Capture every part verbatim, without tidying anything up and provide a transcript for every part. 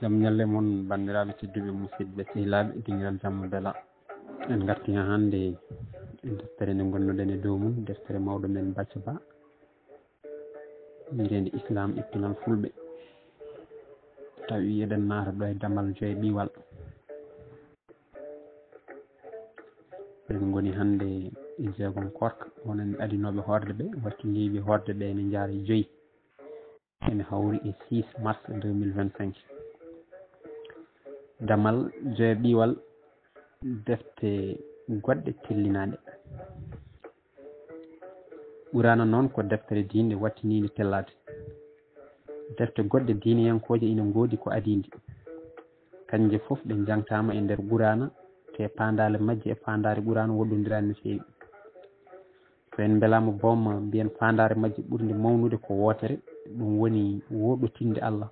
Jam ñalle mon, banndiraaɓe tedduɓe, musidɓe sehilaaɓe, dingiral jamma bela. En ngarti haa hannde e deftere nde ngonnoɗen e dow mum, deftere mawɗo men Bacca Ba, wiyeteende Islam e pinal Fulɓe. Tawi eɗen naata ɗo e damal joye ɓiwal. En ngoni hannde e jeegom koorka, wonande adinooɓe hoorde ɓe, wattiniiɓe hoorde ɓe ene njaara e joyi. Ene hawri e six mars deux mille vingt-cinq. Damal joye ɓiwal, defte goɗɗe tellinaaɗe. Quraana noon ko deftere diine wattiniinde tellaade. Defte goɗɗe diineyankooje ina ngoodi ko adii nde. Kanje fof ɗe njangtaama e nder Quraana, te paandaale majje e paandaare Quraana woɗɗondiraani no feewi. So en mbelaama boom, mbiyen faandaare majje ɓurnde mawnude ko wootere, ɗum woni woɗɗotinde Allah.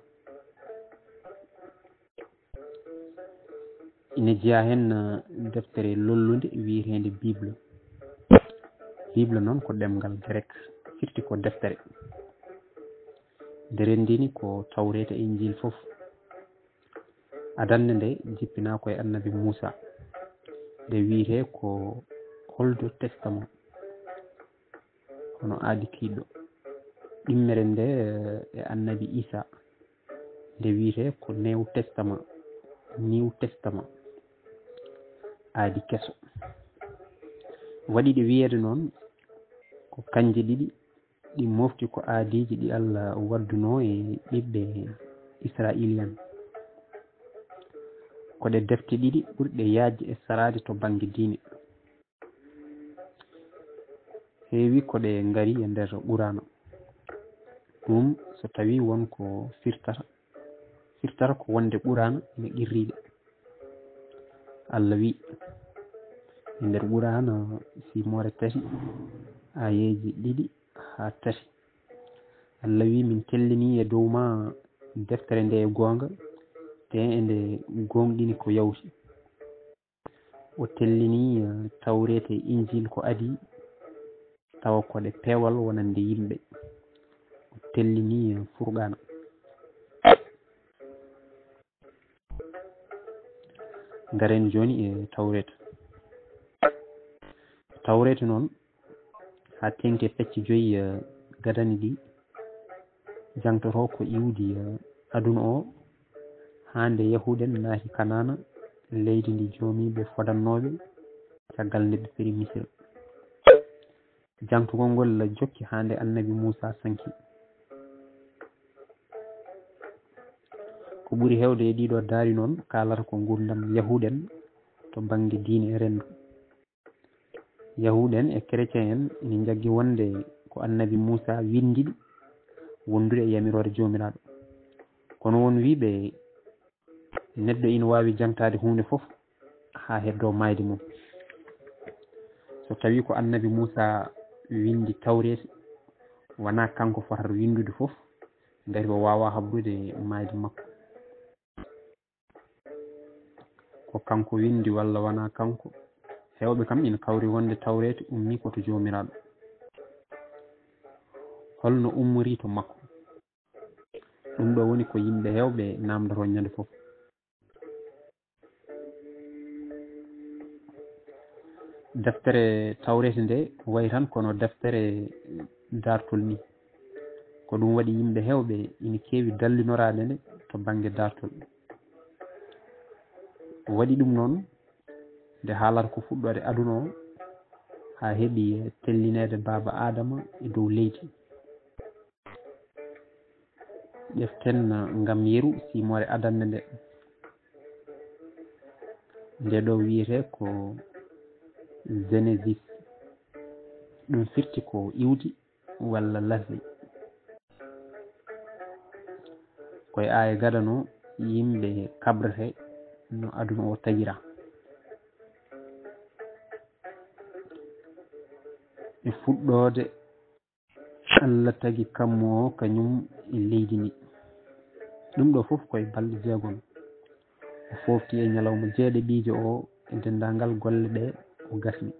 Ina jeyaa heen, eh, deftere lollunde wiyeteende Bible. Bible noon ko ɗemngal Grek, firti ko deftere. Nde renndini ko Tawreeta e Injiil fof. Adannde nde jippinaa ko e Annabi Muusa. Nde wiyetee ko Old Testament, hono aadi kiiɗɗo. Ɗimmere nde, eh, e Annabi Iisa. Nde wiyetee ko New Testament, New Testament, aadi keso. Waɗi ɗe wiyeede noon ko kanje ɗiɗi ɗi mofti ko aadiiji ɗi Allah waddunoo e ɓiɓɓe Israa'iila'en. Ko ɗe defte ɗiɗi ɓurɗe yaajde e saraade to bannge diine. Heewi ko ɗe ngari e nder Quraana. Ɗum so tawii won ko firtata, firtata ko wonde Quraana ina qirriiɗe. Allah wi' e nder Quraana, siimoore tati, aayeeji ɗiɗi haa tati. Allah wi', "Min tellinii e dow maa deftere nde e goonga, te ende gooŋɗini ko yawti." O tellinii, eh, Tawreeta e Injiil ko adii, tawa ko ɗe peewal wonande yimɓe. O tellinii, eh, Furqaana. Ngaren jooni e Tawreeta. Tawreeta noon, haa teeŋti e pecce joyi, eh, gadani ɗi, jangtotoo ko iwdi, eh, aduna o, haa nde Yahuuden naati Kanaana, leydi ndi joomiiɓe fodannooɓe caggal nde ɓe peri Misira. Jangtugol ngol jokki haa nde Annabi Muusa sanki. Ko ɓuri heewde e ɗiɗo daari noon kaalata ko nguurndam Yahuuden to bannge diine e renndo. Yahuud en e Kerecen en ina njaggi wonde ko Annabi Muusa winndi ɗi wondude e yamiroore Joomiraaɗo. Kono won wiyɓe neɗɗo ina waawi jangtaade huunde fof haa heddoo maayde mum. So tawii ko Annabi Muusa winndi Tawreeti, wonaa kanko fotata winndude fof, ngati o waawaa habrude maayde makko. Ko kanko winndi walla wonaa kanko? Heewɓe kam ina kawri wonde Tawreeti ummii ko to Joomiraaɗo. Holno ummorii to makko? Ɗum ɗo woni ko yimɓe heewɓe naamndotoo ñande fof. Deftere Tawreeti nde wayi tan kono deftere daartol ni. Ko ɗum waɗi yimɓe heewɓe ina keewi dallinoraade nde to bannge daartol. Waɗi ɗum noon nde haalata ko fuɗɗoode aduna o haa heɓi tellineede baaba Aadama e dow leydi. Ƴeften ngam yeru siimoore adannde nde. Nde ɗo wiyetee ko Genesis. Ɗum firti ko iwdi walla lasli. Ko e aaya gadano yimɓe kabrete no aduna o tagira. E fuɗɗoode, Allah tagi kammu o kañum e leydi ndi. Ɗum ɗo fof ko e balɗe jeegom. O foofti e ñalawma jeeɗiɗiijo o e denndaangal golle ɗe o gasni.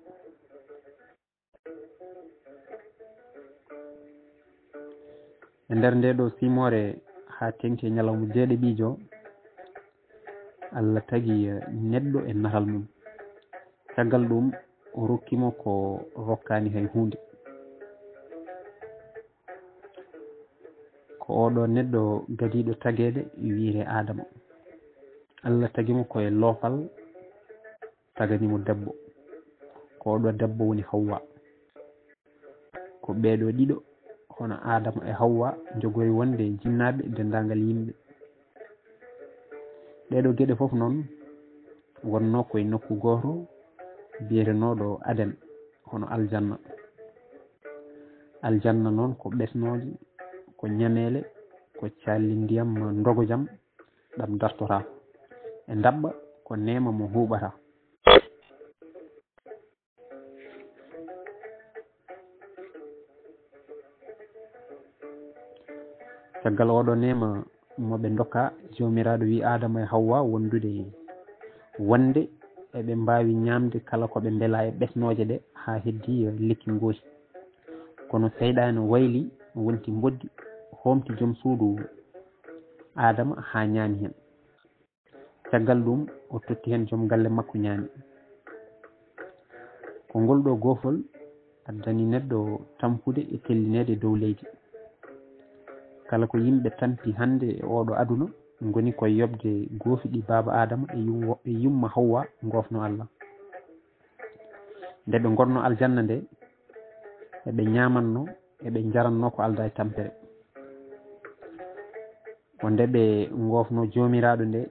E nder nde ɗo siimoore haa teŋti e ñalawma jeeɗiɗiijo, Allah tagi, eh, neɗɗo e naral mum. Caggal ɗum, o rokki mo ko rokkaani hay huunde. Ko oɗo neɗɗo gadiiɗo tageede wiyetee Aadama. Allah tagi mo ko e loofal, tagani mo debbo. Ko oɗo debbo woni Hawwa. Ko ɓeeɗo ɗiɗo, hono Aadama e Hawwa, njogori wonde jinnaaɓe e denndaangal yimɓe. Ɗeeɗo geɗe fof noon wonnoo ko e nokku gooto biyetenooɗo Aden, hono aljanna. Aljanna noon ko ɓesnooje, ko ñameele, ko calli ndiyam ndogojam ɗam dartotaa. E ndaɓɓa ko neema mo huuɓataa. Caggal oɗo neema mo ɓe ndokka, Joomiraaɗo wi Aadama e Hawwa wondude wonde eɓe mbaawi ñaamde kala ko ɓe mbela e ɓesnooje ɗe haa heddi lekki ngooti. Kono seyɗaane wayli, wonti mboddi, hoomti joom suudu Aadama haa ñaami heen. Caggal ɗum, o totti heen joom galle makko ñaami. Ko ngol ɗo goofol addani neɗɗo tampude e tellineede dow leydi. Kala ko yimɓe tampi hannde e oɗo aduna ngoni ko yoɓde goofi ɗi baaba Aadama e yumma, e yumma Hawwa ngoofno Allah. Nde ɓe ngonno aljanna nde, eɓe ñaamanno, eɓe njaranno ko aldaa e tampere. Ko nde ɓe ngoofno Joomiraaɗo nde,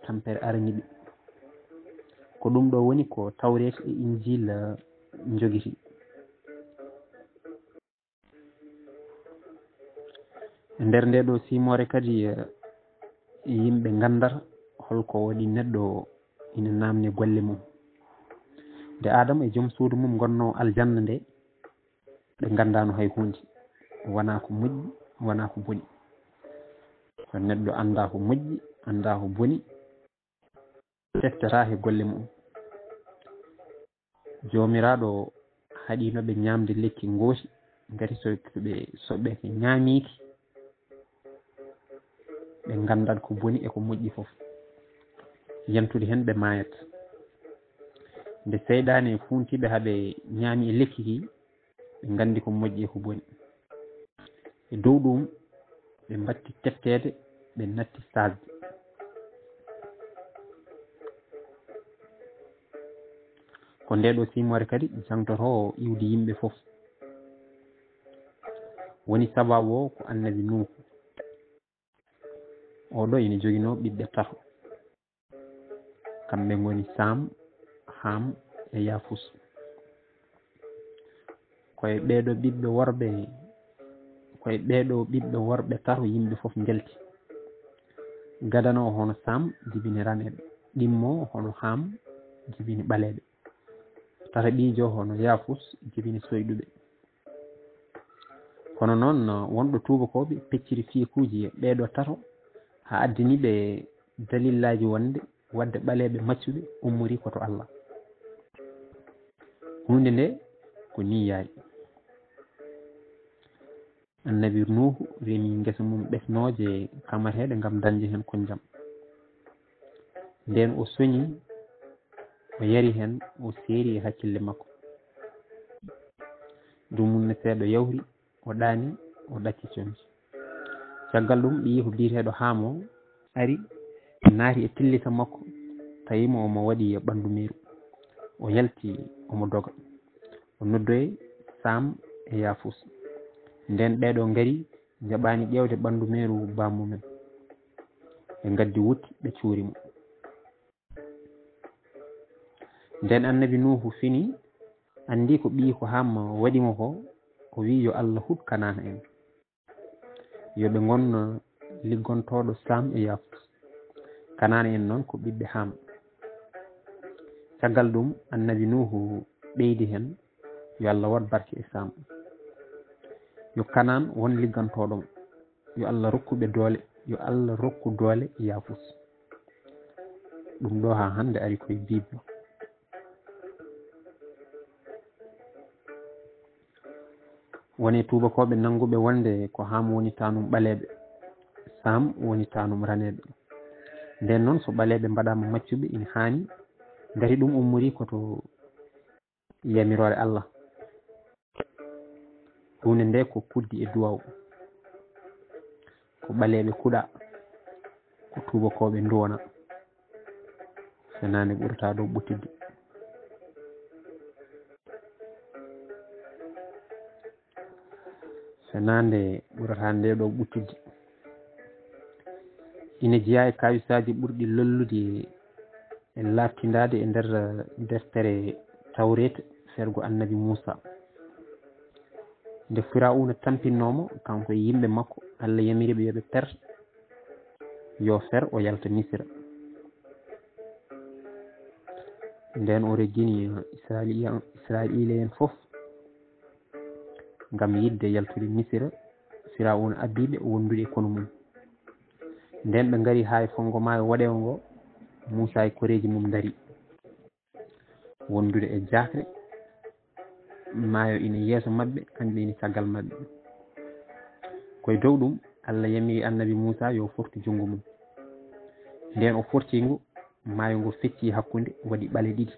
tampere arani ɓe. Ko ɗum ɗo woni ko Tawreeta e Injiila njogiti. E nder nde ɗo simoore kadi, eh, yimɓe nganndata holko waɗi neɗɗo ina naamne golle mum. Nde Aadama e joom suudu mum ngonno aljanna nde, ɓe nganndaano hay huunde, wonaa ko moƴƴi, wonaa ko boni. So neɗɗo anndaa ko moƴƴi, anndaa ko boni, teftataa he golle mum. Joomiraaɗo haɗiino ɓe ñaamde lekki ngooti, ngati so ɓe, so ɓe ñaamiiki, ɓe nganndat ko boni e ko moƴƴi fof. Yantude heen ɓe maayat. Nde seyɗaane fuunti ɓe haa ɓe ñaami e lekki ki, ɓe nganndi ko moƴƴi e ko boni. E dow ɗum, ɓe mbatti tefteede, ɓe natti saasde. Ko nde ɗo simoore kadi jangtotoo iwdi yimɓe fof. Woni sababu o ko annabi Nuuhu. Oɗo ina joginoo ɓiɓɓe tato. Kamɓe ngoni Saam, Haam e Yaafus. Ko e ɓeeɗo ɓiɓɓe worɓe, ko e ɓeeɗo ɓiɓɓe worɓe tato yimɓe fof ngelti. Gadano o hono Saam jibini raneeɓe, ɗimmo o hono Haam jibini ɓaleeɓe. Tataɓiijo o hono Yaafus jibini soyɗuɓe. Kono noon, wonɓe tuubakooɓe pecciri fiikuuji e ɓeeɗo tato, haa addani ɓe dalillaaji wonde, waɗde ɓaleeɓe maccuɓe ummori ko to Allah. Huunde nde ko nii yaari. Annabi Nuuhu remi ngesa mum ɓesnooje kamateeɗe ngam dañde heen konjam. Ndeen o soñi, o yari heen, o seeri e hakkille makko. Dumunna seeɗa yawri, o ɗaani, o ɗacci conci. Caggal ɗum, ɓiyiiko biyeteeɗo Haam o ari, naati e tillisa makko, tawi mo omo waɗi ɓanndu meeru. O yalti, omo doga. O noddoyi Saam e Yaafus. Ndeen ɓeeɗo ngari, njaɓaani ƴeewde ɓanndu meeru baammumen. Ɓe ngaddi wutte, ɓe cuuri mo. Ndeen annabi Nuuhu fini, anndi ko ɓiyiiko Haam waɗi mo ko, o wiyi yo Allah huɗ Kanaana en. Yo ɓe ngon liggantooɗo Saam e Yaafus. Kanaana en noon ko ɓiɓɓe Haam. Caggal ɗum, annabi Nuuhu ɓeydi heen, yo Allah waɗ barke e Saam. Yo Kanaan won liggantooɗo mo. Yo Allah rokku ɓe doole, yo Allah rokku doole Yaafus. Ɗum ɗo haa hannde ari koye Bible. Woni tuubakooɓe nannguɓe wonde ko Haam woni taanum ɓaleeɓe, Saam woni taanum raneeɓe. Nden noon, so ɓaleeɓe mbaɗaama maccuɓe, ina haani ngati ɗum ummorii ko to yamiroore Allah. Huunde nde ko kuddi e duwaw, ko ɓaleeɓe kuɗa, ko tuubakooɓe nduwona. Fenaande ɓurata ɗo ɓuttidde. Fenaande ɓurata nde ɗo ɓuttidde. Ina jeyaa e kaawisaaji ɓurɗi lollude e laaɓtindaade e nder deftere Tawreeta, fergo Annabi Muusa. Nde Firawuna tampinnoo mo, kanko e yimɓe makko, Allah yamiri ɓe yo ɓe per, yo fer o yalta Misira. Nden o reggini Israa'iila-, Israa'iila'en fof ngam yiɗde yaltude Misira, Firawuna addi ɓe wondude e konu mum. Nden ɓe ngari haa e fonngo maayo woɗewo ngo, Muusa e koreeji mum ndari. Wondude e jaakre, maayo ina yeeso maɓɓe, kañum ina caggal maɓɓe. Ko e dow ɗum, Allah yamiri Annabi Muusa yo fortu junngo mum. Nden o forti ngu, maayo ngo fecci hakkunde, waɗi ɓale ɗiɗi.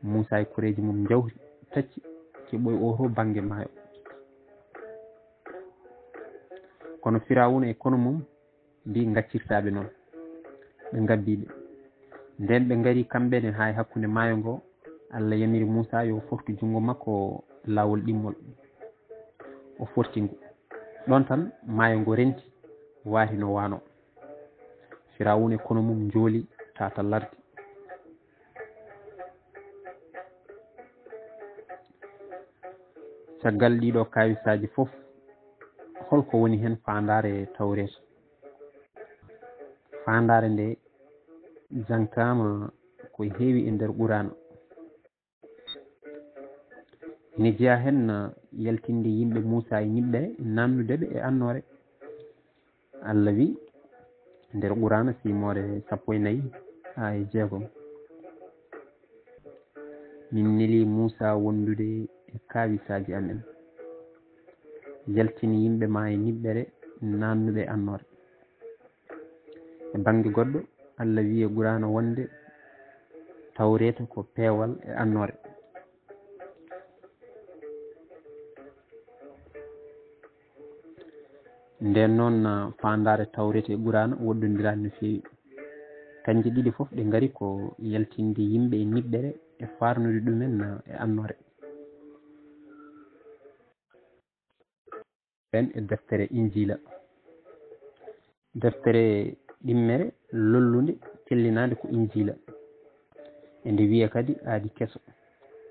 Muusa e koreeji mum njawri, tacci, keɓoyi oo to bannge maayo. Kono Firawuna e konu mum mbi ngaccirtaa ɓe noon. Ɓe ngabbii ɓe. Nden ɓe ngari kamɓe ne haa e hakkunde maayo ngo, Allah yamiri Muusa yo fortu junngo makko laawol ɗimmol. O forti ngu. Ɗon tan maayo ngo renti, waati no waano. Firawuna e konu mum njooli tata lardi. Caggal ɗiɗo kaawisaaji fof, holko woni heen faandaare Tawreeta? Faandaare nde jangtaama ko heewi e nder Quraana. Ina jeyaa heen yaltinde yimɓe Muusa e niɓɓere, naannude ɓe e annoore. Allah wi nder Quraana, siimoore sappo e nayi, aaya jeegom: "Min neli Muusa wondude e kaawisaaji amen. Yaltin yimɓe ma e niɓɓere, naannuɓe annoore." E bannge goɗɗo, Allah wi e Quraana wonde Tawreeta ko peewal e annoore. Nden noon, faandaare Tawreeta e Quraana woɗɗondiraani no feewi. Kanje ɗiɗi fof ɗe ngari ko yaltinde yimɓe e niɓɓere e faarnude ɗumen e annoore. Ɓen e deftere Injiila. Deftere ɗimmere lollunde tellinaande ko Injiila. E nde wiya kadi Aadi Keso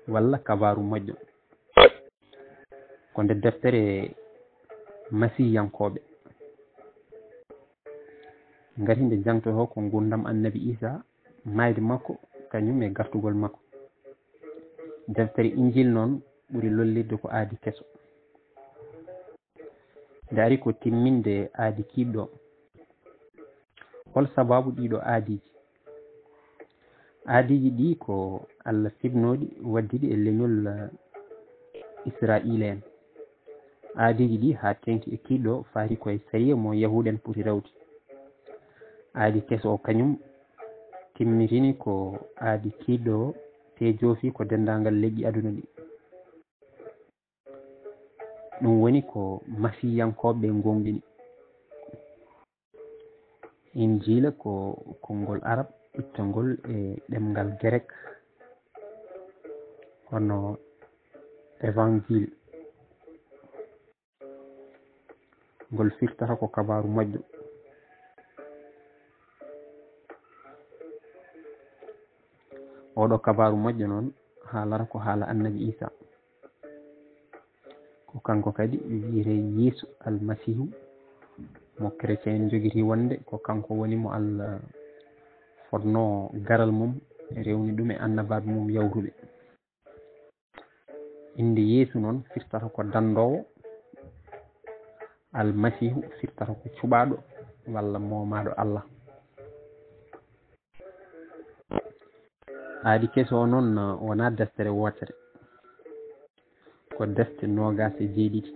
walla Kabaaru Moƴƴo. Ko nde deftere Masiiyankooɓe. Ngati nde jangtotoo ko ngurdam Annabi Iisaa, maayde makko, kañum e gartugol makko. Deftere Injiil noon ɓuri lollirde ko Aadi Keso. Nde ari ko timminde Aadi Kiiɗɗo. Hol sabaabu ɗiɗo aadiiji? Aadiiji ɗi ko Allah fibnooɗi, waddi ɗi e leñol, eh, Israa'iila'en. Aadiiji ɗi haa teŋti e Kiiɗɗo faati ko e sariya mo Yahuudu'en poti rewde. Aadi Keso o kañum timmitini ko Aadi Kiiɗɗo, tee joofi ko denndaangal leƴƴi aduna ɗi. Ɗum woni ko Masiiyankooɓe ɓe ngoongɗini. Injiila ko konngol Arab ittangol e ɗemngal Gerek, hono Evangil. Ngol firtata ko Kabaaru Moƴƴo. Oɗo Kabaaru Moƴƴo noon haalata ko haala Annabi Iisaa. Ko kanko kadi wiyetee Yeesu Almasiihu, mo chrétien en njogiti wonde ko kanko woni mo Allah fotnoo garal mum, rewni ɗum e annabaaɓe mum yawruɓe. Innde Yeesu noon firtata ko danndoowo, Almasiihu firtata ko cuɓaaɗo walla moomaaɗo Allah. Aadi Keso o noon wonaa deftere wootere, ko defte noogaas e jeeɗiɗi.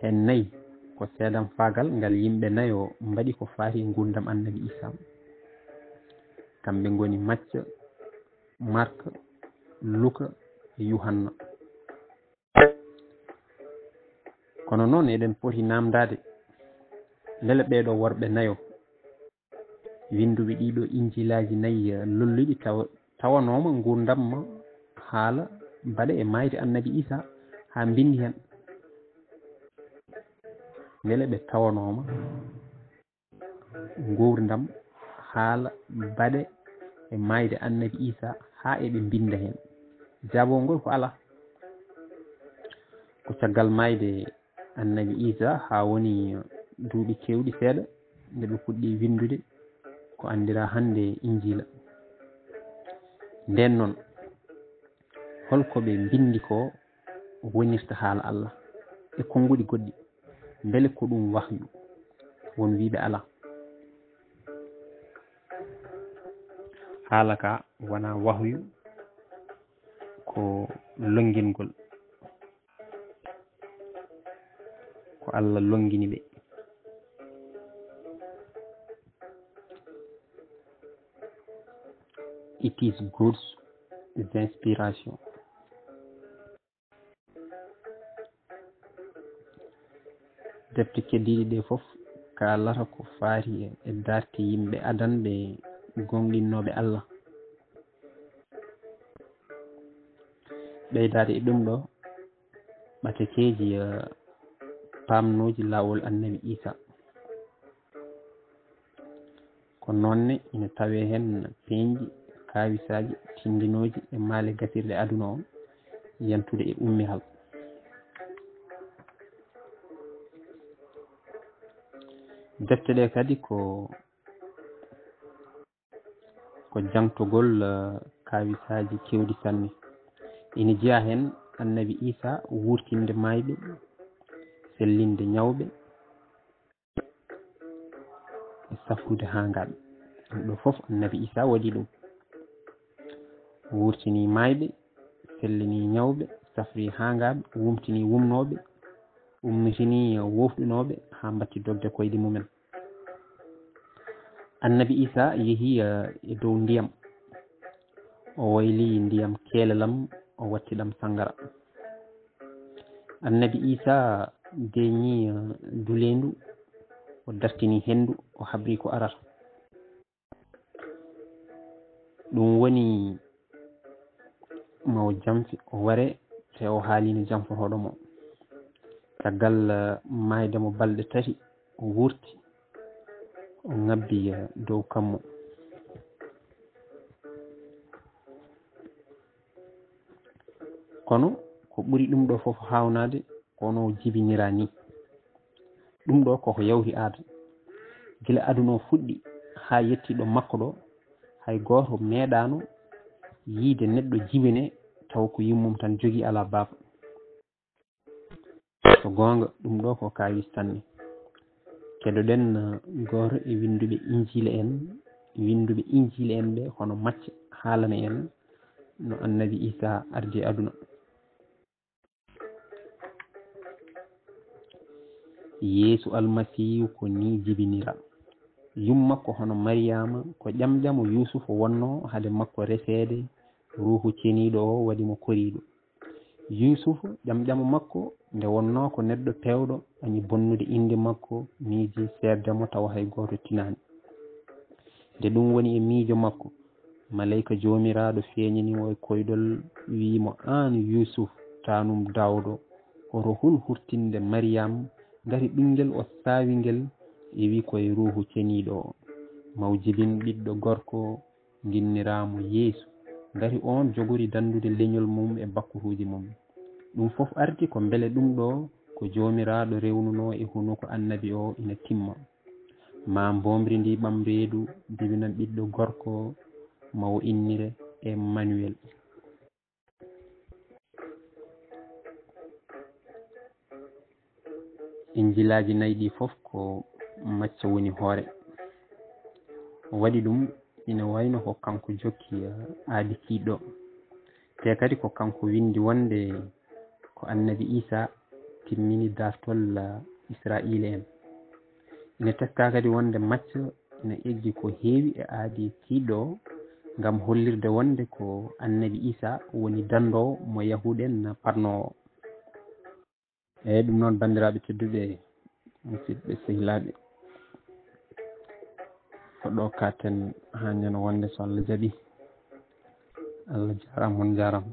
Heen nayi Ko seedamfaagal ngal yimɓe nayo mbaɗi ko faati e nguurndam Annabi Iisaa. Kamɓe ngoni Macca, Marka, Luka e Yuhanna. Kono noon eɗen poti naamndaade, mbele ɓeeɗoo worɓe nayo winnduɓe ɗiiɗoo Injiilaaji nayi lolluɗi taw-, tawanooma nguurndam ma haala baɗe e maayde Annabi Iisaa haa mbinndi heen? Mbele ɓe tawanooma nguurndam haala baɗe e maayde Annabi Iisaa haa eɓe mbinnda heen? Jaabawol ngol ko alaa. Ko caggal maayde Annabi Iisaa haa woni duuɓi keewɗi seeɗa nde ɓe puɗɗi winndude ko anndiraa hannde Injiila. Ndeen noon, hol ko ɓe mbinndi ko wonirta haala Allah e konnguɗi goɗɗi? Mbele ko ɗum wahyu? Won wiiɓe alaa. Haala ka wonaa wahyu, ko lonngingol. Ko Allah lonngini ɓe. It is God's inspiration. Defte keddiiɗe ɗee fof kaalata ko faati e, e darti yimɓe adanɓe gooŋɗinnooɓe Allah. Ɓeydaade e ɗum ɗoo, ɓatakeeji, eh, paamnooji laawol Annabi Iisaa. Ko noon ne ina tawee heen peeñɗi, kaawisaaji, tinndinooji e maale gasirɗe aduna o, yantude e ummiral. Defte ɗe kadi ko, ko jaŋtogol, eh, kaawisaaji keewɗi sanne. Ina jeyaa heen Annabi Iisaa wuurtinde maayɓe, sellinde ñawɓe, e safrude haaŋaaɓe. Ɗum ɗoo fof Annabi Iisaa waɗi ɗum. Wuurtinii maayɓe, sellinii ñawɓe, safrii haaŋaaɓe, wumtinii wumnooɓe, ummitinii woofɗunooɓe haa mbaɗti dogde koyɗi mumen. Annabi Iisaa yehii, eh, e dow ndiyam. O waylii ndiyam keelelam, o watti ɗam sanngara. Annabi Iisaa deeƴnii, eh, duleendu, o dartinii henndu, o habrii ko arata. Ɗum woni ma o jamfi, o ware, te o haaliino jamfotooɗo mo. Caggal, eh, maayde mo balɗe tati, o wuurti, o ŋabbi, eh, dow kammu. Kono ko ɓuri ɗum ɗoo fof haawnaade, ko no o jibiniraa nii. Ɗum ɗoo koko yawti aada. Gila aduna o fuɗɗi haa yetti ɗo makko ɗo, hay gooto meeɗaano yiide neɗɗo jibine tawa ko yummum tan jogii, alaa baaba. So goonga, ɗum ɗoo ko kaawis sanne. Keɗoɗen, uh, gooto e winnduɓe Injiila en, winnduɓe Injiila en ɓe, hono Macca, haalana en no Annabi Iisaa ardi e aduna. Yeesu Almasiihu ko nii jibiniraa. Yumma ko hono Mariyaama, ko ƴamƴamo Yuusufa wonnoo hade makko reseede, Ruuhu Ceniiɗo o waɗi mo koriiɗo. Yuusufa, ƴamƴamo makko, nde wonnoo ko neɗɗo peewɗo, añi bonnude innde makko, miiji seerde mo tawa hay gooto tinaani. Nde ɗum woni e miijo makko, maleyka Joomiraaɗo feeñani mo e koyɗol, wi'i mo, "Aan Yuusuf, taanum Daawdo, hoto hul hurtinde Mariyam, ngati ɓinngel o saawi ngel iwi ko e Ruuhu Ceniiɗo o. Maw jibin ɓiɗɗo gorko, nginniraa mo Yeesu, ngati oon jogori danndude leñol mum e bakkutuuji mum." Ɗum fof arti ko mbele ɗum ɗoo ko Joomiraaɗo rewnunoo e hunuko annabi o ina timma. Maa mboomri ndi ɓam reedu, jibina ɓiɗɗo gorko, ma o innire Emmanuel. Injilaaji nayi ɗi fof ko Macca woni hoore. O waɗi ɗum ina wayno ko kanko jokki aadi kiiɗɗo. Te kadi ko kanko winndi wonde ko Annabi Iisaa timmini dartol Israa'iila en. Ina teskaa kadi wonde macca ina eggi ko heewi e aadi tiiɗɗo o, ngam hollirde wonde ko Annabi Iisaa woni danndoowo mo Yahuud en paɗnoo o. Eeyi, ɗum noon, banndiraaɓe tedduɓe, musidɓe sehilaaɓe, ko ɗo kaaten haa ñande wonde, so Allah jaɓii. Allah jaaraama, on njaaraama.